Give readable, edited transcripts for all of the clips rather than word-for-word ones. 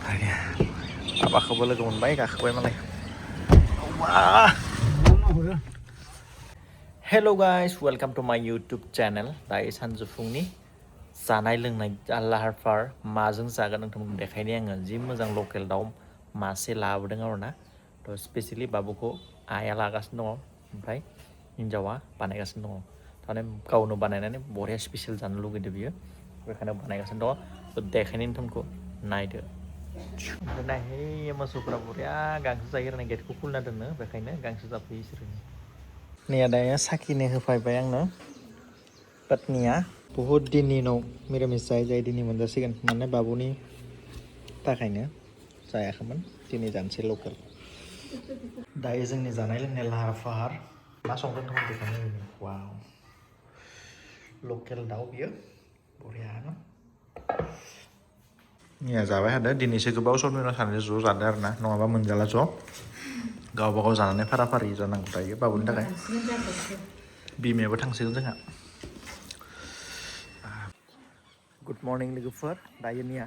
माबाखौबो लोगो मोनबाय गाखोबाय मालाय वाह हेलो गाइस वेलकम टू माय यूट्यूब चैनल दायो सानजौफुंनि जानाय लोंनाय लाहार फाहार माजों जागोन नोंथांमोननो देखायनो आङो जि मोजां लकेल दाउ मासे लाबोदों आरोना थ' स्पेसियेलि बाबुखौ आइया लागासिनो दङ ओमफ्राय हिन्जावा बानायगासिनो दङ थारमाने गावनो बानायनानै बरिया स्पेसियेल जानो लुगैदो बियो बेखायनो बानायगासिनो दङ थ' देखायनो नोंथांमोनखौ नायदो ओमफ्राय नायहै मोसौफोरा बरिया गांसो जायो आरो गेटखौ खुलिना दोनो बेखायनो गांसो जाफैयो इसोरो नै दायो साखिनो होफैबाय आंनो पत्नीया बहुत दिननि उनाव मिरामिस जायै दिनै मोनजासिगोन माने बाबुनि थाखायनो जायाखैमोन दिनै जानोसै लकेल दायो जोंनि जानाय लोंनाय लाहार फाहार मा संगोन नोंथांमोन बेखौनो वाव लकेल दाउ बियो बरियानो निया जाबाय थादो दिनैसो गोबाव समनि उनाव सानैजों ज' जादों आरो ना नङाबा मोनजाला ज' गावबा गाव जानानै फारा फारि जानांगौ दायो बाबुनि थाखाय बिमायाबो थांसिगोन जोंहा गुड मर्निं लोगोफोर दायो निया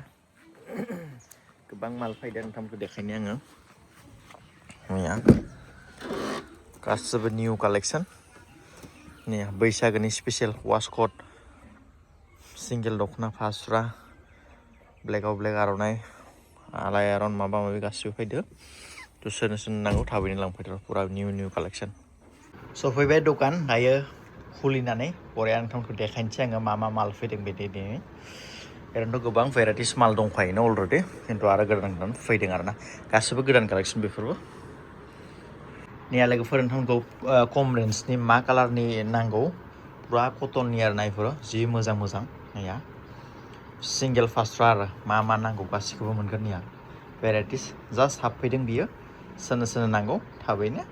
गोबां माल फैदों नोंथांमोनखौ देखायनो आङो मैया गासिबो निउ कालेक्सन नै बैसागोनि स्पेसियेल वासकट सिंगेल दख'ना फास्रा ब्लेकआव ब्लेक आर'नाइ आलायारन माबा माबि गासिबो फैदो थ' सोरनो नांगौ थाबैनो लांफैदो फुरा निउ कालेक्सन सफैबाय दखान दायो खुलिनानै बरिया नोंथांमोनखौ देखायनोसै आङो मा माल फैदों बिदिनो ओरैनोथ' गोबां भेराइटिस माल दंखायोना अलरेडि खिन्थु आरो गोदान फैदों आरो ना गासिबो गोदान कालेक्सन बेफोरबो निया लोगोफोर नोंथांमोनखौ खम रेन्जनि मा कालारनि नांगौ फुरा कटननि आरो ना बेफोरो जि मोजां नाया सिंगेल फास्रा आरो मा नांगौ गासिखौबो मोनगोन निया भेराइटिस जास्ट हाबफैदों बियो सोरनो नांगौ थाबैनो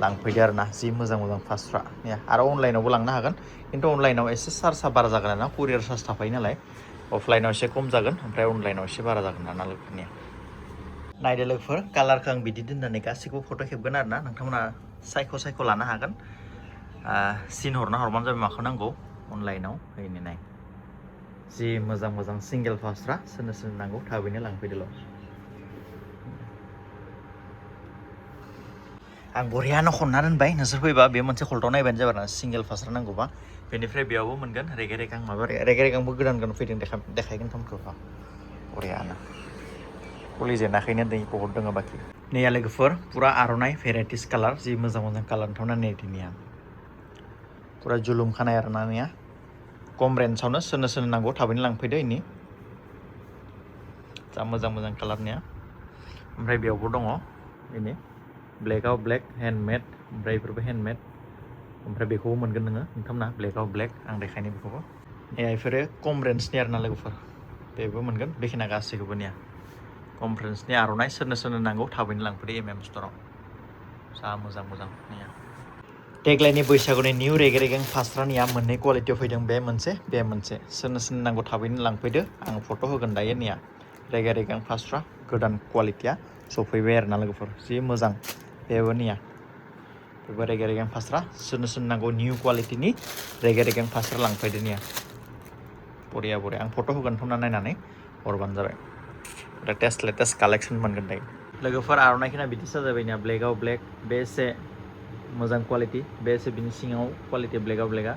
लांफैदो आरो ना जि मोजां फास्रा आरो अनलाइनावबो लांनो हागोन खिन्थु अनलाइनाव एसे चार्जआ बारा जागोन ना कुरियार चार्ज थाफायो नालाय अफलाइनाव एसे खम जागोन ओमफ्राय अनलाइनाव एसे बारा जागोन आरोना लोगोफोरनिया नायदो लोगोफोर कालारखौ आं बिदि दोननानै गासैखौबो फट' खेबगोन आरो ना नोंथांमोना सायख' लानो हागोन सिन हरबानो जाबाय माखौ नांगौ अनलाइनाव ओरैनो नाय जि मोजां सिंगेल फास्रा सोरनो नांगौ थाबैनो लांफैदोल' आं बरियानो खनना दोनबाय नोंसोर फैबा बे मोनसे हल्टाव नायबानो जाबाय ना सिंगेल फास्रा नांगौबा बेनिफ्राय बेयावबो मोनगोन रेगे रेगांबो गोदान फैदों देखायगोन नोंथांमोनखौ बरियानो खुलिजेनाखैनो दै बहुत दङ बाखि नैया लोगोफोर फुरा आर'नाइ भेराइटिस कालार जि मोजां कालार नोंथांमोना नै दिनैया फुरा जुलुम खानाय आरोना नैया खम रेन्जआवनो सोरनो नांगौ थाबैनो लांफैदो इनि जा मोजां कालारनिया ओमफ्राय बेयावबो दङ बेनि ब्लेकआव ब्लेक हेन्दमेड ओमफ्राय बेफोरबो हेन्दमेड ओमफ्राय बेखौबो मोनगोन नोङो नोंथांमोना ब्लेकआव ब्लेक आं देखायनो बेखौबो बेफोरो खम रेन्जनि आरोना लोगोफोर बेबो मोनगोन बेखिना गासैखौबो निया खम रेन्जनि आर'नाइ सोरनो नांगौ थाबैनो लांफैदो स्ट'राव जा मोजां निया देग्लायनि बैसागुनि निउ रेगे फास्रानिया मोननै क्वालिटियाव फैदों बे मोनसे सोरनो नांगौ थाबैनो लांफैदो आं फट' होगोन दायो निया रेगे फास्रा गोदान क्वालिटिया सफैबाय आरोना लोगोफोर जि मोजां बेबो निया बेबो रेगे फास्रा सोरनो नांगौ निउ क्वालिटिनि रेगे फास्रा लांफैदो निया बरिया आं फट' होगोन नोंथांमोना नायनानै हरबानो जाबाय लेटेस्ट कालेक्सन मोनगोन दायो लोगोफोर आर'नाइखौना बिदि साजायबायना ब्लेकआव ब्लेक बे एसे मोजां क्वालिटि बे एसे बिनि सिङाव क्वालिटि ब्लेकआव ब्लेकआ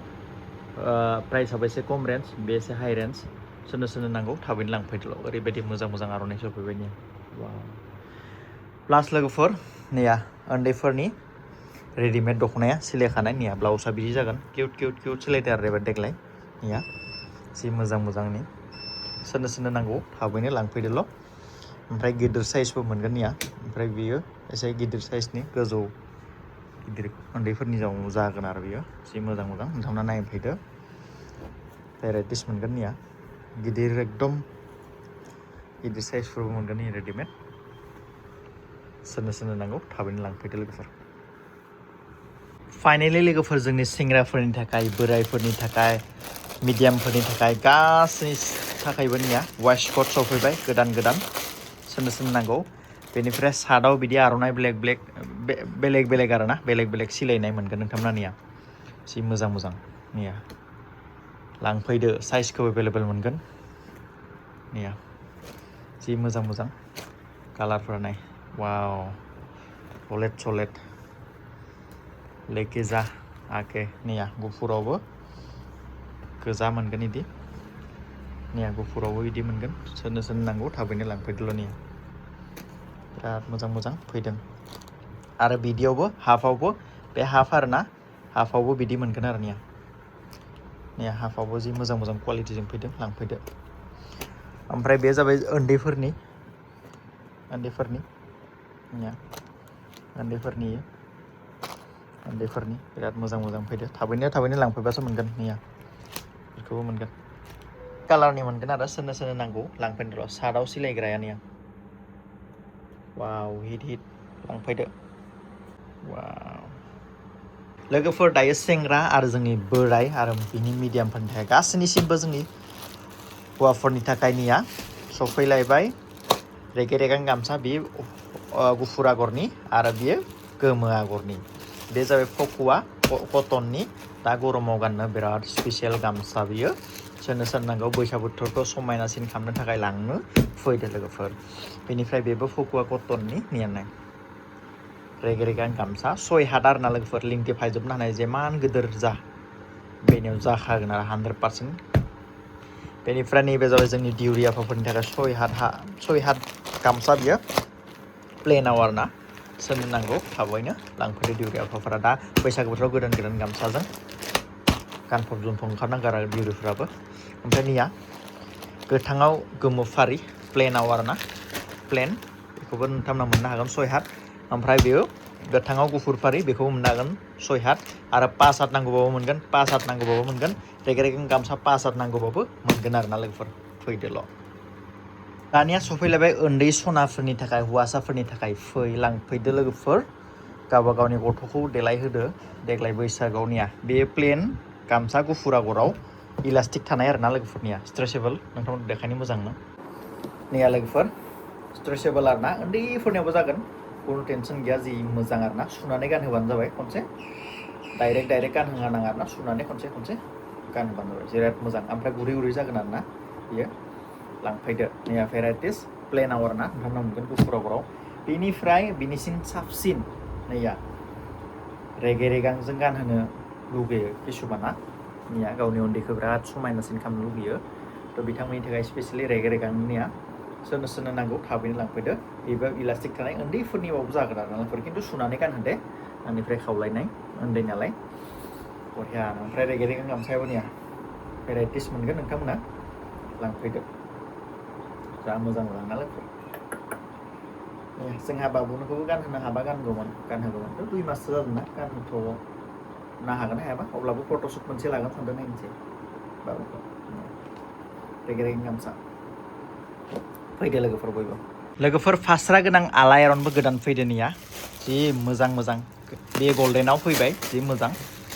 प्राइसआबो एसे खम रेन्ज बे एसे हाइ रेन्ज सोरनो नांगौ थाबैनो लांफैदोल' ओरैबायदि मोजां आर'नाइ सफैबाय प्लास लोगोफोर नैया उन्दैफोरनि रेडिमेड दख'नाया सिलायखानाय निया ब्लाउसआ बिदि जागोन किउट सिलायदो आरो देग्लाय निया जि मोजांनि सोरनो नांगौ थाबैनो लांफैदोल' ओमफ्राय गिदिर साइजबो मोनगोन निया ओमफ्राय बियो एसे गिदिर साइजनि गोजौ गिदिर उन्दैफोरनि जागोन आरो बियो जि मोजां नोंथांमोना नायनो फैदो भेराइटिस मोनगोन निया गिदिर एकदम गिदिर साइजफोरबो मोनगोन निया रेडिमेड सोरनो नांगौ थाबैनो लांफैदो लोगोफोर फाइनेलि लोगोफोर जोंनि सेंग्राफोरनि थाखाय बोरायफोरनि थाखाय मिडियामफोरनि थाखाय गासैनि थाखायबो निया वाइसकट सफैबाय गोदान सोरनो नांगौ बेनिफ्राय सार्टआव बिदि आर'नाइ बेलेग आरो ना बेलेग सिलायनाय मोनगोन नोंथांमोना निया जि मोजां निया लांफैदो साइजखौ एभेलेबेल मोनगोन निया जि मोजां कालारफोरा नाय वाव चलेट लेके जा आके निया गुफुरावबो गोजा मोनगोन इदि निया गुफुरावबो इदि मोनगोन सोरनो नांगौ थाबैनो लांफैदोल' निया बिराद मोजां फैदों आरो बिदियावबो हाफावबो बे हाफ आरोना हाफावबो बिदि मोनगोन आरो निया हाफावबो जि मोजां क्वालिटिजों फैदों लांफैदो ओमफ्राय बे जाबाय उन्दैफोरनि निया उन्दैफोरनि बिराद मोजां फैदो थाबैनो लांफैबासो मोनगोन निया बेखौबो मोनगोन कालारनि मोनगोन आरो सोरनो नांगौ लांफैदोल' सार्टआव सिलायग्राया निया वाव हिट लांफैदो वाव लोगोफोर दायो सेंग्रा आरो जोंनि बोराय आरो बिनि मिडियामफोरनि थाखाय गासैनिसिमबो जोंनि हौवाफोरनि थाखाय निया सफैलायबाय रेगे रेगां गामसा बेयो गुफुर आगरनि आरो बियो गोमो आगरनि बे जाबाय फकुवा कटननि दा गरमाव गाननो बिराद स्पेसियेल गामसा बियो सोरनो नांगौ बैसागु बोथोरखौ समायनासिन खालामनो थाखाय लांनो फैदो लोगोफोर बेनिफ्राय बेबो फकुवा कटननि नियानाय रेगे रेगां गामसा 6 हात आरो ना लोगोफोर लिंथिफायजोबनो हानाय जेमान गिदिर जा बेनियाव जाखागोन आरो 100%। बेनिफ्राय नैबे जाबाय जोंनि दिउरि आफाफोरनि थाखाय 6 हात गामसा बियो प्लेनाव आरो ना सोरनो नांगौ थाबैनो लांफैदो दिउरि आफाफोरा दा बैसागु बोथोराव गोदान गामसाजों गानफब जोमफब ओंखारनांगौ आरो दिउरिफोराबो ओमफ्राय निया गोथाङाव गोमो फारि प्लेनाव आरो ना प्लेन बेखौबो नोंथांमोना मोननो हागोन 6 हात ओमफ्राय बेयो गोथाङाव गुफुर फारि बेखौबो मोननो हागोन 6 हात आरो 5 हात नांगौबाबो मोनगोन 5 हात नांगौबाबो मोनगोन रेगे रेगां गामसा 5 हात नांगौबाबो मोनगोन आरो ना लोगोफोर फैदोल' दानिया सफैलायबाय उन्दै सनाफोरनि थाखाय हौवासाफोरनि थाखाय लांफैदो लोगोफोर गावबा गावनि गथ'खौ देलायहोदो देग्लाय बैसागआवनिया बे प्लेन गामसा गुफुर आगराव इलास्टिक थानाय आरो ना लोगोफोरनिया स्ट्रेचेबल नोंथांमोन देखायनो मोजांनो निया लोगोफोर स्ट्रेचेबल आरो ना उन्दैफोरनियावबो जागोन खुनु टेनसन गैया जि मोजां आरो ना सुनानै गानहोबानो जाबाय खनसे डाइरेक्ट गानहोनो नाङा आरो ना सुनानै खनसे गानहोबानो जाबाय बिराद मोजां ओमफ्राय गुरै जागोन आरो ना बियो लांफैदो निया भेराइटिस प्लेनाव आरो ना नोंथांमोना मोनगोन गुफुर आगराव बेनिफ्राय बिनिसिम साबसिन नैया रेगे रेगांजों गानहोनो लुगैयो किसुमाना निया गावनि उन्दैखौ बिराद समायनासिन खालामनो लुगैयो थ' बिथांमोननि थाखाय स्पेसियेलि रेगे रेगांनिया सोरनो नांगौ थाबैनो लांफैदो बेबो इलास्टिक थानाय उन्दैफोरनिबाबो जागोन आरो नाफोर खिन्थु सुनानै गानहोदे आंनिफ्राय खावलायनाय उन्दै नालाय बरिया ओमफ्राय रेगे रेगां गामसायाबो निया भेराइटिस मोनगोन नोंथांमोना लांफैदो जा मोजां नालाय जोंहा बाबुनिखौबो गानहोनो हाबा गानहोगौमोन थ' 2 माससो जादों ना गानहोथ'नो हागोन हायाबा अब्लाबो फट'शुट मोनसे लागोन सानदों नायनोसै बाबुखौ रेगे रेगां गामसा फैदो लोगोफोर बयबो लोगोफोर फास्रा गोनां आलायारनबो गोदान फैदो निया जि मोजां बे गल्डेनाव फैबाय जि मोजां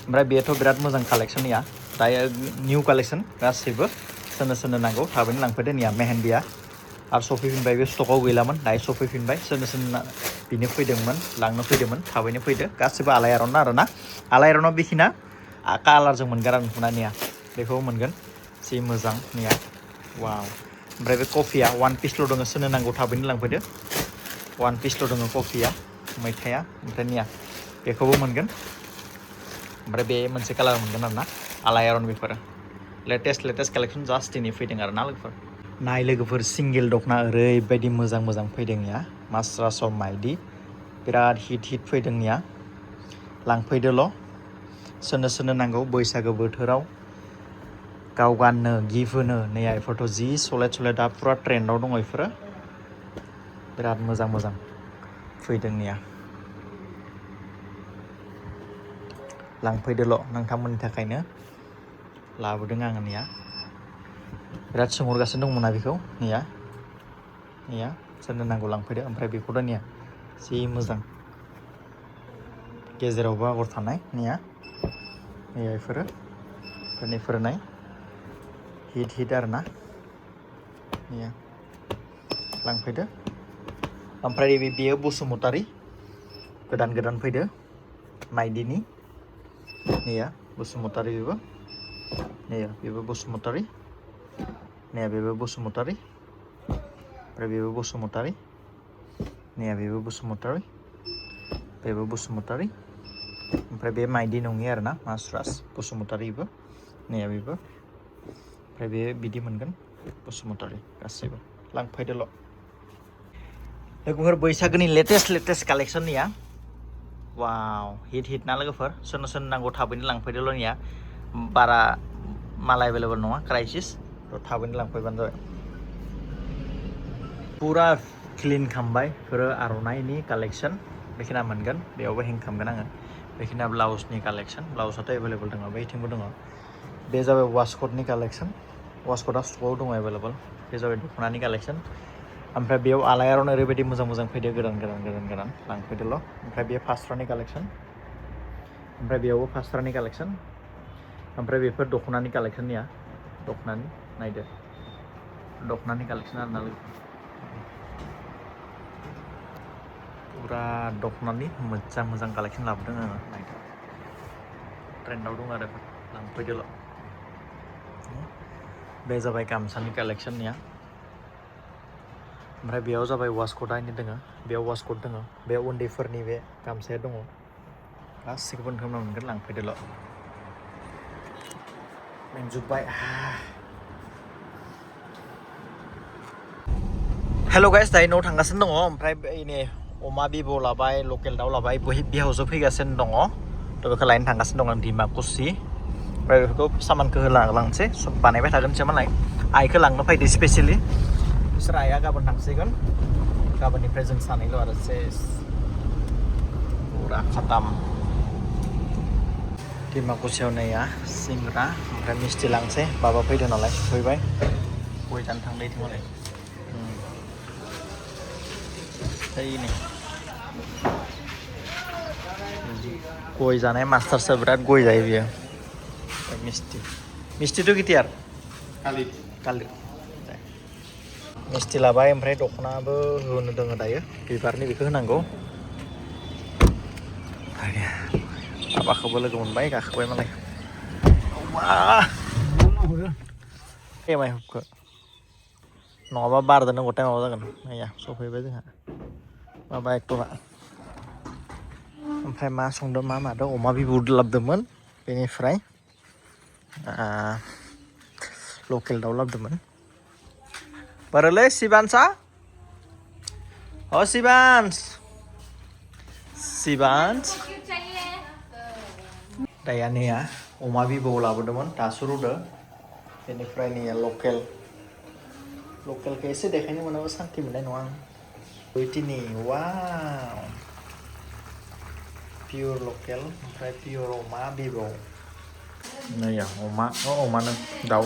ओमफ्राय बेथ' बिराद मोजां कालेक्सन निया दायो निउ कालेक्सन गासैबो सोरनो नांगौ थाबैनो लांफैदो निया मेहेन्दिया आरो सफैफिनबाय बे स्टकआव गैलामोन दायो सफैफिनबाय सोरनो बिनो लांनो फैदोंमोन थाबैनो फैदो गासिबो आलायारन आरो ना आलायारनाव बेखिना कालारजों मोनगोन आरो नोंथांना निया बेखौबो मोनगोन जि मोजां निया वाव ओमफ्राय बे कफिया 1 पिसल' दङ सोरनो नांगौ थाबैनो लांफैदो 1 पिसल' दङ कफिया मैथाया ओमफ्राय निया बेखौबो मोनगोन ओमफ्राय बे मोनसे कालार मोनगोन आरो ना आलायारन बेफोरो लेटेस्ट कालेक्सन जास्ट दिनै फैदों आरो ना लोगोफोर नाय लोगोफोर सिंगेल दखना ओरैबायदि मोजां फैदों निया मास्रासाव माइदि बिराद हिट फैदों निया लांफैदोल' सोरनो नांगौ बैसागो बोथोराव गाव गाननो गिफ्ट होनो नैया बेफोरथ' जि सलेट दा फुरा ट्रेन्डआव दङ बेफोरो बिराद मोजां फैदों निया लांफैदोल' नोंथांमोननि थाखायनो लाबोदों आङो निया बिराद सोंहरगासिनो दंमोन ना बेखौ निया सोरनो नांगौ लांफैदो ओमफ्राय बेखौथ' निया जि मोजां गेजेरावबो आगर थानाय निया बेफोरो नाय हिट आरो ना निया लांफैदो ओमफ्राय बेयो बसुमतारी गोदान फैदो माइदिनि निया बसुमतारी बेबो बसुमतारी निया बेबो बसुमतारी ओमफ्राय बेबो बसुमतारी नैया बेबो बसुमतारी बेबो बसुमतारी ओमफ्राय बे माइदि नङि आरोना मासरास बसुमतारीबो नैया बेबो ओमफ्राय बे बिदि मोनगोन बसुमतारी गासैबो लांफैदोल' लोगोफोर बैसागोनि लेटेस्ट कालेक्सननिया वाव हिट ना लोगोफोर सोरनो नांगौ थाबैनो लांफैदोल' निया बारा माल एभेलेबल नङा क्राइसिस थ' थाबैनो लांफैबानो जाबाय पुरा क्लिन खालामबाय बेफोरो आर'नाइनि कालेक्सन बेखिना मोनगोन बेयावबो हें खालामगोन आङो बेखिना ब्लाउसनि कालेक्सन ब्लाउसआथ' एभेलेबल दङ बैथिंबो दङ बे जाबाय वासकटनि कालेक्सन वासकटआ स्टकआव दङ एभेलेबल बे जाबाय दख'नानि कालेक्सन ओमफ्राय बेयाव आलायारन ओरैबायदि मोजां फैदो गोदान लांफैदोल' ओमफ्राय बे फास्रानि कालेक्सन ओमफ्राय बेयावबो फास्रानि कालेक्सन ओमफ्राय बेफोर दख'नानि कालेक्सननिया दख'नानि नायदो दख'नानि कालेक्सन आरोना पुरा दख'नानि मोजां कालेक्सन लाबोदों आङो नायदो ट्रेन्डआव दं आरो लांफैदोल' बे जाबाय गामसानि कालेक्सननिया ओमफ्राय बेयाव जाबाय वासकटआनो दङ बेयाव वासकट दङ बे उन्दैफोरनि बे गामसाया दङ गासिखौबो नोंथांमोना मोनगोन लांफैदोल' मोनजोब्बाय हेल' गाइस दायो न'आव थांगासिनो दङ ओमफ्राय नै अमा बिब' लाबाय लकेल दाउ लाबाय बिहावजो फैगासिनो दङ थ' बेखौ लायनो थांगासिनो दं आं डिमाकुसि ओमफ्राय बेफोरखौ सामानखौ होलांसै सब बानायबाय थागोनसो मालाय आइखौ लांनो फैदो स्पेसियेलि बिसोर आइया गाबोन थांसिगोन गाबोननिफ्राय जों सानैल' आरो सेस पुरा खाताम डिमाकुसियाव नैया सिंग्रा ओमफ्राय मिस्टि लांसै बाबा फैदों नालाय सफैबाय गय जानो थांबाय मालाय गय जानाय मास्टारसो बिराद गय जायो बियो मिस्टिथ' गिटियार कालि मिस्टि लाबाय ओमफ्राय दख'नाबो होनो दङ दायो बिबारनि बेखौ होनांगौ माबाखौबो लोगो मोनबाय गाखोबाय मालाय माइ हुबखो नङाबा बारदोनो गथाय माबा जागोन नाया सफैबाय जोंहा माबा एक्टरा ओमफ्राय मा संदों मा मादों अमा बिबु लाबोदोंमोन बेनिफ्राय लकेल दाउ लाबोदोंमोन बारलै सिबान्सा सिबान्स दाया नैया अमा बिबौ लाबोदोंमोन दासो रुदो बेनिफ्राय नैया लकेलखौ एसे देखायनो मोनाबा सान्ति मोननाय नङा आं बैटिनि वाव पियर लकेल ओमफ्राय पियर अमा बिबौ नैया अमानो दाउ